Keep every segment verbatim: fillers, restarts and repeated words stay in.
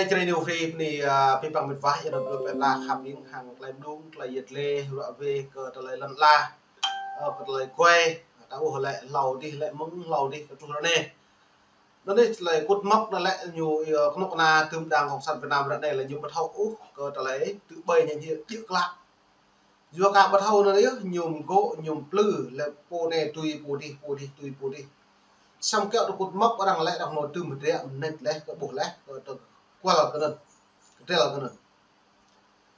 Čơđai ñu free pơ anai, a, pih păng met wa, ia nao blŭ pĕ pla khăp ling hăng tơlơi mơdung, tơlơi yet lĕ, ruă wĕ kơ tơlơi lŏn ala, ơ, kơ tơlơi kuai, ta ƀuh lĕ hlâo dih, lĕ mơ̆ng hlâo dih, kơ truh ră anai. Anŭn anai tơlơi kŭt mŏk anŭn lĕ ñu, ia, kơnuk kơna tơm Đảng Cộng sản Việt Nam ră anai lĕ ñu ƀu thâo ôh kơ tơlơi tŭ ƀai ñu djơ̆ klă. Yua kơ ƀu thâo anŭn yơh, ñu gŏ, ñu plư, lĕ pô anai tui pô dih, pô dih tui pô dih. Samơ̆ kiaŏ tui kŭt mŏk arăng lĕ arăng hmâo tơm hơdră mơneč lĕ, kơ ƀuh lĕ, kơ tơ̆ kual kơ anŭn, kơdrel kơ anŭn.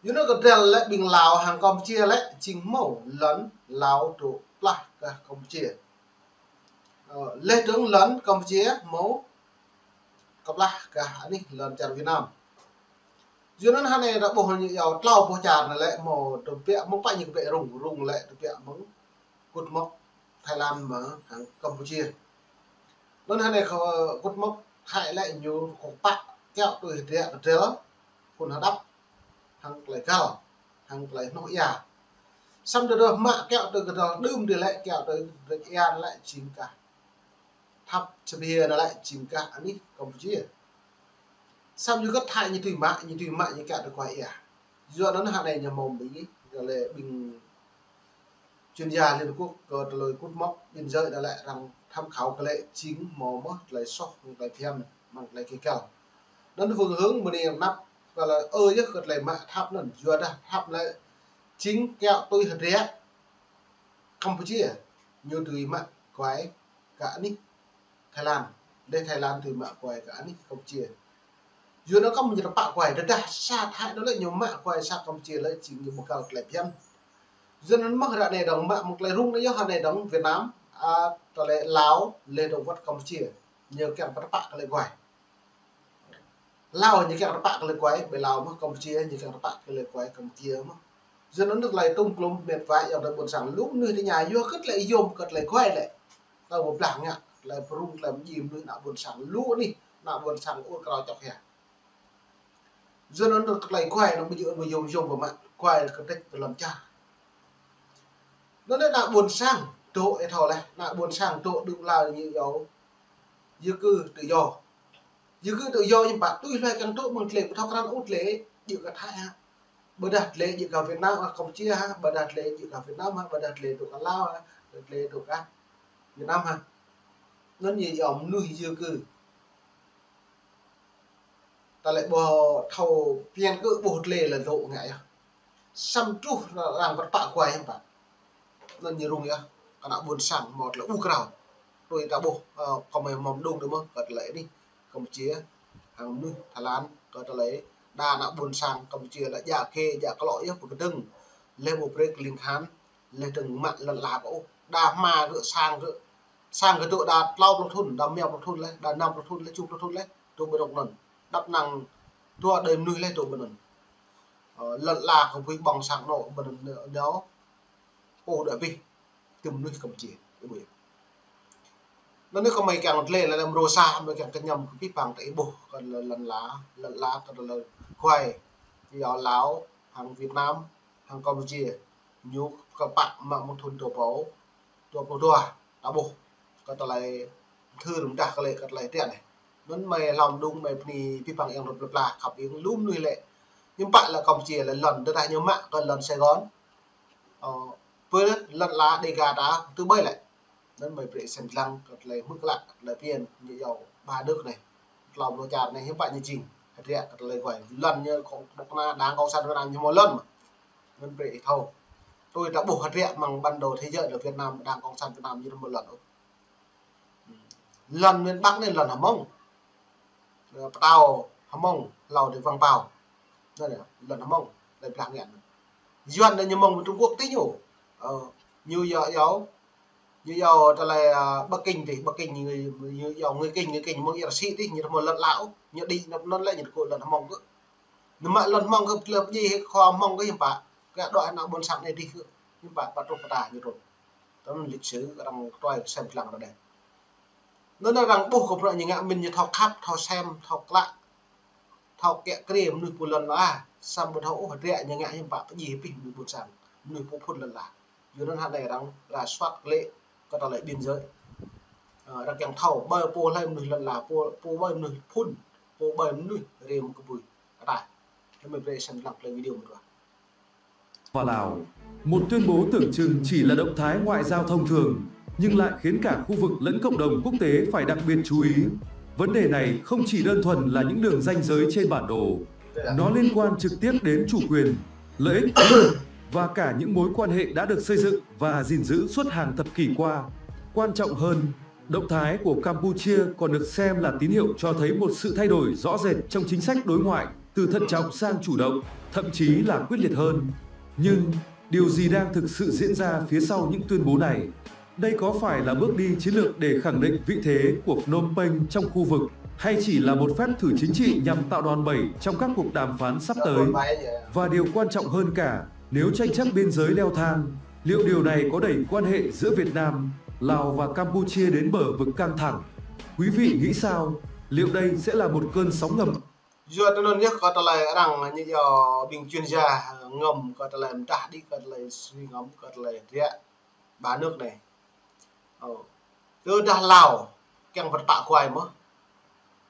Yua anŭn kơdrel lĕ ƀing Lao hăng Kampuchia lĕ jing hmâo lŏn Lao dŏ plah kơ Kampuchia. Ơ, lĕ dơ̆ng lŏn Kampuchia hmâo kơplah kơ anih lŏn čar Việt Nam. Yua anŭn hơnai ta ƀuh ñu yua tlâo boh čar anŭn lĕ hmâo tơbiă mơ̆ng pă ñu kơbiă rŭng, rŭng lĕ tơbiă mơ̆ng kŭt mŏk Thái Lan mơ̆ hăng Kampuchia. Anŭn hơnai kơ kŭt mŏk Thái lĕ ñu kơpă kiaŏ tui hơdră kơdrel phun hơđăp hăng tơlơi găl, hăng tơlơi hnoh ia. Samơ̆ tơdah mă kiaŏ tui kơdrel đưm dih lĕ kiaŏ tui hơdră ia lĕ jing kah thap Sibia anŭn lĕ jing kah anih Kampuchia. Samơ̆ yua kơ Thái ñu tui mă, ñu tui mă ñu kiaŏ tui kuai ia. Yua anŭn hơnai ñu hmâo ƀing, yua lĕ ƀing chuyên gia Liên Hợp Quốc kơ tơlơi kŭt mŏk biên giới anŭn lĕ arăng tham khảo kơ lĕ jing hmâo mơ̆ tơlơi soh, tơlơi phiăn, mơ̆ng tơlơi kơ găl. Anŭn phương hướng mơ̆ng anai anăp kơ lĕ ơ yơh kơ tơlơi mă thap anŭn, yua dah thap lĕ jing kiaŏ tui hơdră Kampuchia, ñu tui mă kuai kơ anih Thái Lan, lĕ Thái Lan tui mă kuai kơ anih Kampuchia. Yua anŭn kơ mơ̆ ñu tơpă kuai, tơdah sa Thái anŭn lĕ ñu mă kuai sa Kampuchia lĕ jing ñu ƀu găl tơlơi phiăn. Yua anŭn mơ̆ ră anai dơ̆ng mă mơ̆ng tơlơi rŭng anai yơh hơnai dơ̆ng Việt Nam, a, tơlơi Lao, lĕ dơ̆ng wơ̆t Kampuchia. Ñu kiăng pơtơpă kơ tơlơi kuai. Lao ñu kiăng tơpă kơ tơlơi kuai, ƀơi Lao mơ̆ Kampuchia, ñu kiăng tơpă kơ tơlơi kuai Kampuchia mơ̆. Yua anŭn tơlơi tŭm klŭm met wa yơh tơlơi ƀôn sang lŭm mơnuih tơña yua kơ tơlơi yôm kơ tơlơi kuai lĕ. Tơl ƀu blah ngă, tơlơi pơrŭng, tơlơi mơñi mơnuih ană ƀôn sang lu anih, ană ƀôn sang ur krao čŏk hia. Yua anŭn tơlơi kuai anŭn ƀu djơ̆ ƀu yôm yôm ƀu mă, kuai kơ tĕč tơlơi čar. Anŭn lĕ ană ƀôn sang dŏ ih thâo lĕ, ană ƀôn sang dŏ đưm Lao ñu yua di cư tự do. Di cư tự do ñu pă tui hluai kiăng dŏ mơ̆ng tơlơi ƀu thâo krăn ôh tơlơi djơ̆ kơ Thái hă. Ƀôdah tơlơi djơ̆ kơ Việt Nam, a, Kampuchia hă, ƀôdah tơlơi djơ̆ kơ Việt Nam hă, ƀôdah tơlơi dŏ kơ Lao hă, tơlơi djơ̆ kơ Việt Nam hă. Anŭn ñu yua mơnuih di cư. Ta lĕ ƀu thâo phiăn kơ ƀuh tơlơi lĕ dŏ ngă yơh. Samơ̆ truh arăng pơtơpă kuai hiư̆m pă. Anŭn ñu rŭng yơh, kơ ană ƀôn sang hmâo tơlơi ur krao. Tui ta ƀuh, ơ, kơ mơi hmâo mơdông dơ̆ng mơ̆, kơ tơlơi anih Kampuchia, hăng mơnuih Thái Lan, kơ tơlơi đa ană ƀôn sang Kampuchia lĕ djă kê, djă klŏ yơh pơkơdơ̆ng. Lĕ ƀu brơi kơ ling khan, lĕ dơ̆ng mă lŏn ala kơ ôh. Đa hma kơ sang kơ, sang kơ dŏ đa klâo pluh thŭn, đa rơma pluh thŭn lĕ, đa năm pluh thŭn lĕ, tơjuh pluh thŭn lĕ, dŏ ƀơi anŭn. Đăp năng dua đơi mơnuih lĕ dŏ ƀơi anŭn. Ơ, lŏn ala kơ ƀuih ƀơ̆ng sang anŏ ƀơi anŭn ñu. Ôh, dŏ abih. Tơm mơnuih Kampuchia, ih ƀuh yơh. Anŭn anai kơ mơi kiăng tơlơi lĕ lăm rô sa, mơi kiăng kơñăm kơ pih păng ta ih ƀuh, kơ lŏn ala, lŏn ala kơ tơlơi kuai, yua Lao, hăng Việt Nam, hăng Kampuchia, ñu kơpă mă mơ̆ng thŭn dua rơbâo dua pluh dua, ta ƀuh, kơ tơlơi thư rơmdah kơ lĕ kơ tơlơi hơdră anai. Anŭn mơi hlâo mơdung mơi bơni pih păng yang rơp lơp la khăp ing lŭm mơnuih lĕ. Hiư̆m pă lĕ Kampuchia lĕ lŏn, tơdah ñu mă kơ lŏn Sài Gòn, ơ, pơ lŏn ala Đêga ta tui ƀai lĕ. Anŭn mơi brơi sem lăng kơ tơlơi hmư̆ klă, kơ tơlơi phiăn, ñu yua ba nước anai. Tlâo pluh čar anai hiư̆m pă ñu jing, hơdră kơ tơlơi kuai. Lŏn ñu kông ƀôk na Đảng Cộng sản Việt Nam ñu hmâo lŏn mơ̆. Anŭn brơi ih thâo. Tui ta ƀuh hơdră mơ̆ng bản đồ thế giới lĕ Việt Nam, Đảng Cộng sản Việt Nam ñu hmâo lŏn ôh. Lŏn miền Bắc anai lŏn Hmông. Pơtao Hmông, hlâo dih Văng Pao. Anŭn yơh, lŏn Hmông, lŏn blah ngă. Yuan anai ñu mơ̆ng Trung Quốc tih ñu. Ơ, ñu yua, yua, ñu yua tơlơi, a, Bắc Kinh tih, Bắc Kinh ñu, ñu yua người Kinh, người Kinh mơ̆ng ia rơsĭ tih, ñu hmâo lŏn ala ôh, ñu đĭ anŭn lĕ ñu tơgŭ lŏn Hmông kơ. Ñu mă lŏn Hmông kơ tơlơi pơdjai hĭ khua Hmông kơ hiư̆m pă, kơ dŏ ană ƀôn sang anai tih kơ, hiư̆m pă pơtruh pơta ñu trŭn. Tơl anŭn lịch sử arăng tuai sem lăng ră anai. Anŭn arăng ƀuh kơ bruă ñu ngă mĭn ñu thâo khăp, thâo sem, thâo klă, thâo kiă kriê mơnuih pô lŏn ala, samơ̆ ƀu thâo ôh hơdră ñu ngă hiư̆m pă pơdjai hĭ abih mơnuih ƀôn sang, mơnuih pô phŭn lŏn ala. Yua anŭn hơnai arăng rà soát kơ lĕ kơ tơlơi biên giới. Ơ, arăng kiăng thâo ƀơi pô hlơi mơnuih lŏn ala, pô, pô ƀơi mơnuih phŭn. Pô ƀơi mơnuih rĭm kơ bui. Kơ ta. Hơ mơi brơi sem lăng play video mơ̆ ruah. Và Lào. Một tuyên bố tưởng chừng chỉ là động thái ngoại giao thông thường, nhưng lại khiến cả khu vực lẫn cộng đồng quốc tế phải đặc biệt chú ý. Vấn đề này không chỉ đơn thuần là những đường ranh giới trên bản đồ, nó liên quan trực tiếp đến chủ quyền, lợi ích chiến lược và cả những mối quan hệ đã được xây dựng và gìn giữ suốt hàng thập kỷ qua. Quan trọng hơn, động thái của Campuchia còn được xem là tín hiệu cho thấy một sự thay đổi rõ rệt trong chính sách đối ngoại, từ thận trọng sang chủ động, thậm chí là quyết liệt hơn. Nhưng, điều gì đang thực sự diễn ra phía sau những tuyên bố này? Đây có phải là bước đi chiến lược để khẳng định vị thế của Phnom Penh trong khu vực, hay chỉ là một phép thử chính trị nhằm tạo đòn bẩy trong các cuộc đàm phán sắp tới? Và điều quan trọng hơn cả, nếu tranh chấp biên giới leo thang, liệu điều này có đẩy quan hệ giữa Việt Nam, Lào và Campuchia đến bờ vực căng thẳng? Quý vị nghĩ sao? Liệu đây sẽ là một cơn sóng ngầm? Yua tơ anŭn yơh kơ tơlơi arăng ñu yua ƀing chuyên gia ngŏm kơ tơlơi mơdah đĭ kơ tơlơi sui ngŏm kơ tơlơi riă ba nước anai. Ơ. Tơdah Lào kiăng pơtơpă kuai mơ̆.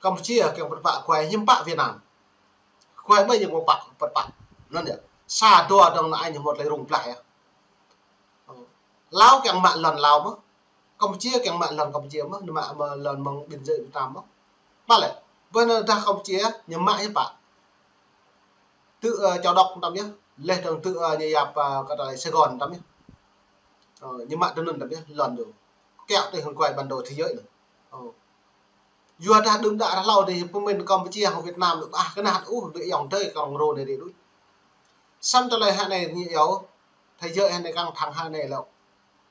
Campuchia kiăng pơtơpă kuai hiư̆m pă Việt Nam. Kuai ƀơi ñu pơtơpă, pơtơpă. Anŭn yơh. Sa dua dong anai ñu hmâo tơlơi rŭng blah yơh. Ơ. Lào kiăng mă lŏn Lào mơ̆. Campuchia kiăng mă lŏn Campuchia mơ̆, ñu mă, mă lŏn mơ̆ng biên giới Việt Nam mơ̆. Ƀă lĕ, ƀơi anŭn tơdah Campuchia ñu mă hiư̆m pă. Tŭ, ơ, Châu Đốc tăm yơh, leh dong tŭ, ơ, ñu yap, ơ, kơ tơlơi Sài Gòn tăm yơh. Ơ, ñu mă tơ anŭn tăm yơh, lŏn yơh. Kiăng tui hăng kuai bản đồ thế giới anŭn. Ơ. Yua dah đưm đă ră hlâo dih pơmĭn Campuchia hăng Việt Nam lŭk ah kơnah ôh, dih yŏng dơi kơ rŏng rô anai dih đôč. Samơ̆ tơlơi hă anai ñu yua, thế giới hă anai căng thẳng hă anai lĕ.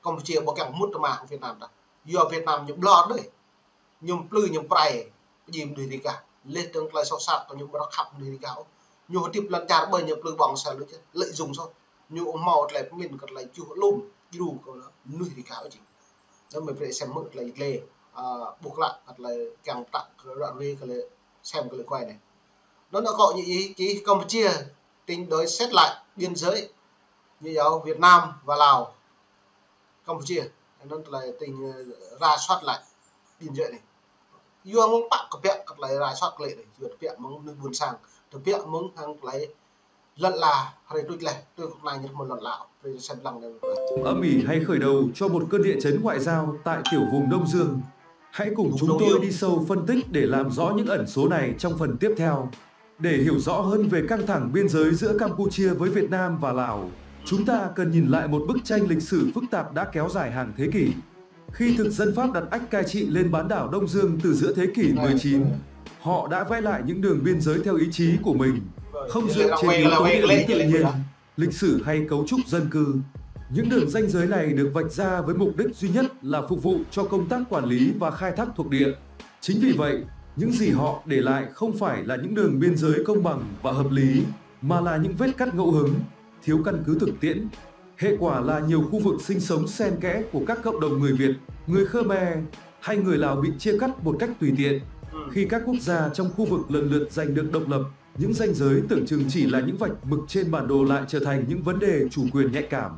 Campuchia ƀu kiăng mŭt tơma hăng Việt Nam tah. Yua Việt Nam ñu ƀlŏr đơi. Ñu plư ñu prai, pơjing mơnuih rĭ gah. Leh dong tơlơi soh sat kơ ñu ƀu rơkhăp mơnuih rĭ gah ôh. Ñu hơdip lŏn čar ƀơi ñu plư ƀơ̆ng sa lu čih, lợi dụng soh. Ñu ƀu hmâo tơlơi pơmĭn kơ tơlơi čuh lŏm, djru kơ mơnuih rĭ gah ôh jing. Anŭn mơi brơi sem hmư̆ tơlơi dlê, a, ƀuh klă kơ tơlơi kiăng pơtă kơ ră ruai kơ lĕ sem kơ lĕ kuai anai. Anŭn akŏ ñu ih čih Campuchia tính đối xét lại biên giới. Ñu yua Việt Nam và Lào. Campuchia, anŭn tơlơi tính, ơ, rà soát lại biên giới anai. Yua mơ̆ng pă kơ biă kơ tơlơi rà soát kơ lĕ anai, yua tơbiă mơ̆ng mơnuih ƀôn sang, tơbiă mơ̆ng hăng tơlơi lŏn ala, hrơi tuč leh, tui kơnuk kơna ñu hmâo lŏn ala, hrơi sem lăng anai. Âm ỉ hay khởi đầu cho một cơn địa chấn ngoại giao tại tiểu vùng Đông Dương. Hãy cùng chúng tôi đi sâu phân tích để làm rõ những ẩn số này trong phần tiếp theo. Để hiểu rõ hơn về căng thẳng biên giới giữa Campuchia với Việt Nam và Lào, chúng ta cần nhìn lại một bức tranh lịch sử phức tạp đã kéo dài hàng thế kỷ. Khi thực dân Pháp đặt ách cai trị lên bán đảo Đông Dương từ giữa thế kỷ mười chín, họ đã vẽ lại những đường biên giới theo ý chí của mình, không dựa trên yếu tố địa lý tự nhiên, lịch sử hay cấu trúc dân cư. Những đường ranh giới này được vạch ra với mục đích duy nhất là phục vụ cho công tác quản lý và khai thác thuộc địa. Chính vì vậy, những gì họ để lại không phải là những đường biên giới công bằng và hợp lý, mà là những vết cắt ngẫu hứng, thiếu căn cứ thực tiễn. Hệ quả là nhiều khu vực sinh sống xen kẽ của các cộng đồng người Việt, người Khmer hay người Lào bị chia cắt một cách tùy tiện. Khi các quốc gia trong khu vực lần lượt giành được độc lập, những ranh giới tưởng chừng chỉ là những vạch mực trên bản đồ lại trở thành những vấn đề chủ quyền nhạy cảm,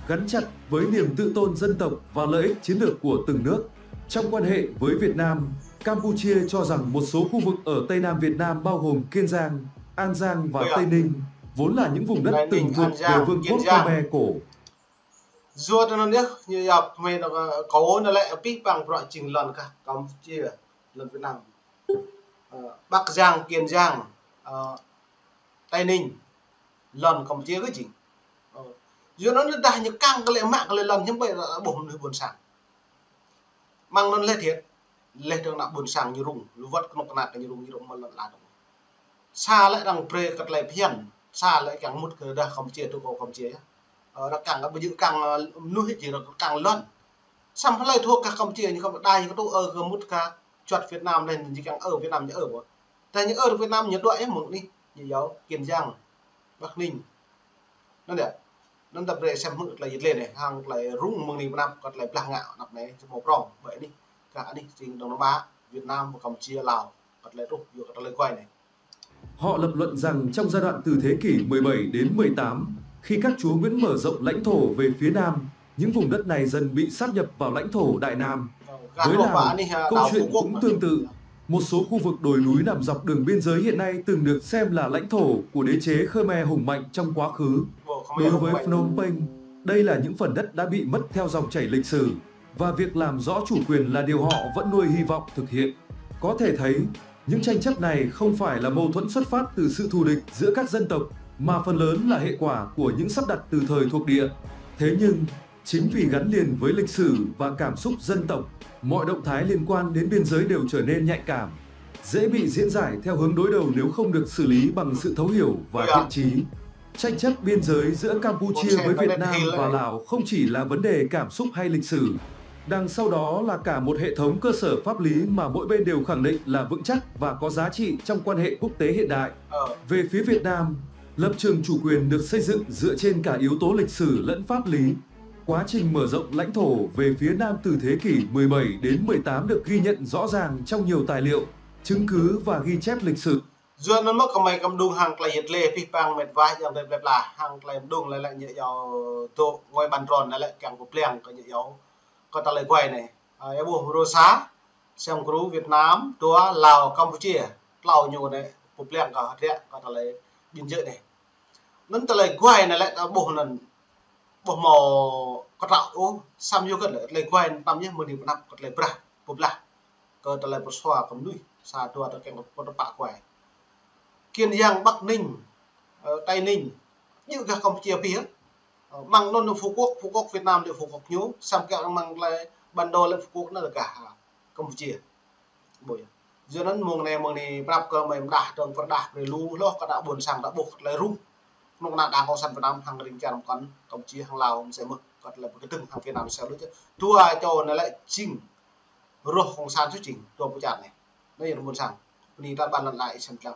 gắn chặt với niềm tự tôn dân tộc và lợi ích chiến lược của từng nước. Trong quan hệ với Việt Nam, Campuchia cho rằng một số khu vực ở Tây Nam Việt Nam bao gồm Kiên Giang, An Giang và Tây Ninh, vốn là những vùng đất từng thuộc về Vương quốc Khmer cổ. Yua tơ anŭn yơh, ñu yap mơi nao, ơ, kơ anŭn lĕ abih bang bruă jing lŏn kah Campuchia, lŏn Việt Nam. Ơ, Bắc Giang, Kiên Giang, ơ, Tây Ninh, lŏn Campuchia kơ jing. Ơ, yua anŭn dah ñu kiăng kơ lĕ mă kơ lĕ lŏn hiư̆m pă ƀuh mơnuih ƀôn sang. Mơ̆ng anŭn lĕ thiăt, leh dong ană ƀôn sang ñu rŭng, lu wơ̆t kơnuk kơna ñu rŭng, ñu rŭng mơ̆ lŏn ala dong. Sa lĕ arăng brơi kơ tơlơi phiăn, sa lĕ kiăng mŭt kơ dah Campuchia tŭ kơ Campuchia yơh. Ơ, arăng kiăng kơ ƀu djơ̆ kiăng, ơ, mơnuih jing arăng kiăng lŏn. Samơ̆ hlơi thâo kơ Campuchia ñu kơ dah ñu kơ tŭ ơ kơ mŭt kơ čuăt Việt Nam lĕ ñu kiăng ơ Việt Nam ñu ơ ƀu. Dah ñu ơ Việt Nam ñu đuaĭ mơ̆ng anih, ñu yua Kiên Giang, Bắc Ninh. Anŭn yơh. Anŭn ta brơi sem hmư̆ tơlơi dlê anai, hăng tơlơi rŭng mơ̆ng anih pơ anăp, kơ tơlơi blah ngă anăp anai, či hmâo prŏng, ƀơi anih, kah anih jing Đông Nam Á, Việt Nam, Campuchia, Lào, kơ tơlơi truh, yua kơ tơlơi kuai anai. Họ lập luận rằng trong giai đoạn từ thế kỷ mười bảy đến mười tám, khi các chúa Nguyễn mở rộng lãnh thổ về phía Nam, những vùng đất này dần bị sáp nhập vào lãnh thổ Đại Nam. Với Lào, câu chuyện cũng tương tự. Một số khu vực đồi núi nằm dọc đường biên giới hiện nay từng được xem là lãnh thổ của đế chế Khmer hùng mạnh trong quá khứ. Đối với Phnom Penh, đây là những phần đất đã bị mất theo dòng chảy lịch sử, và việc làm rõ chủ quyền là điều họ vẫn nuôi hy vọng thực hiện. Có thể thấy, những tranh chấp này không phải là mâu thuẫn xuất phát từ sự thù địch giữa các dân tộc, mà phần lớn là hệ quả của những sắp đặt từ thời thuộc địa. Thế nhưng, chính vì gắn liền với lịch sử và cảm xúc dân tộc, mọi động thái liên quan đến biên giới đều trở nên nhạy cảm, dễ bị diễn giải theo hướng đối đầu nếu không được xử lý bằng sự thấu hiểu và thiện chí. Tranh chấp biên giới giữa Campuchia với Việt Nam và Lào không chỉ là vấn đề cảm xúc hay lịch sử. Đằng sau đó là cả một hệ thống cơ sở pháp lý mà mỗi bên đều khẳng định là vững chắc và có giá trị trong quan hệ quốc tế hiện đại. Về phía Việt Nam, lập trường chủ quyền được xây dựng dựa trên cả yếu tố lịch sử lẫn pháp lý. Quá trình mở rộng lãnh thổ về phía Nam từ thế kỷ mười bảy đến mười tám được ghi nhận rõ ràng trong nhiều tài liệu, chứng cứ và ghi chép lịch sử. Yua anŭn mơ̆ kơmơi kơmđung hăng tơlơi yet lĕ pih pang met wa yang tơlơi plĕp la hăng tơlơi mđung lĕ lĕ ñu yua tŭ ngui ƀăn trôn lĕ lĕ kiăng pơpliăng kơ ñu yua kơ tơlơi guai anai. A, yua ƀuh Rusa, Siam Kru, Việt Nam, Tua, Lào, Campuchia, tlâo ñu anai pơpliăng kơ hơdră kơ tơlơi biên giới anai. Anŭn tơlơi guai anai lĕ ta ƀuh anŭn ƀuh hmâo kơtraŏ ôh, samơ̆ yua kơ tơlơi guai anŭn tơm yơh mơ̆ng anai pơnăp kơ tơlơi brah, pơblah, kơ tơlơi pơsua kơ mơnuih, sa dua tơkeng kơ pơtơpă guai. Kiên Giang, Bắc Ninh, ơ, Tây Ninh, ñu gah Campuchia pih. Ơ, mơ̆ng anŭn Phú Quốc, Phú Quốc Việt Nam lĕ Phú Quốc ñu, samơ̆ kiăng mơ̆ng tơlơi bản đồ lĕ Phú Quốc anŭn lĕ gah, a, Campuchia. Ƀu yơh. Yua anŭn mơ̆ng anai, mơ̆ng anai prăp kơ mơi mơdah tơ̆ng pơrơđah brơi lu hloh kơ ană ƀôn sang ta ƀuh kơ tơlơi rŭng. Mơ̆ng ană Đảng Cộng sản Việt Nam hăng ring čar mơkŏn Campuchia hăng Lào mơsĕ mơ̆ kơ tơlơi pơkơdơ̆ng hăng Việt Nam mơsĕ lu čơ. Dua čô anai lĕ jing rŏh Cộng sản čô jing, dua pơčat anai. Anai yơh ƀôn sang. Bơni ta ƀăn lăn lai sem tlang.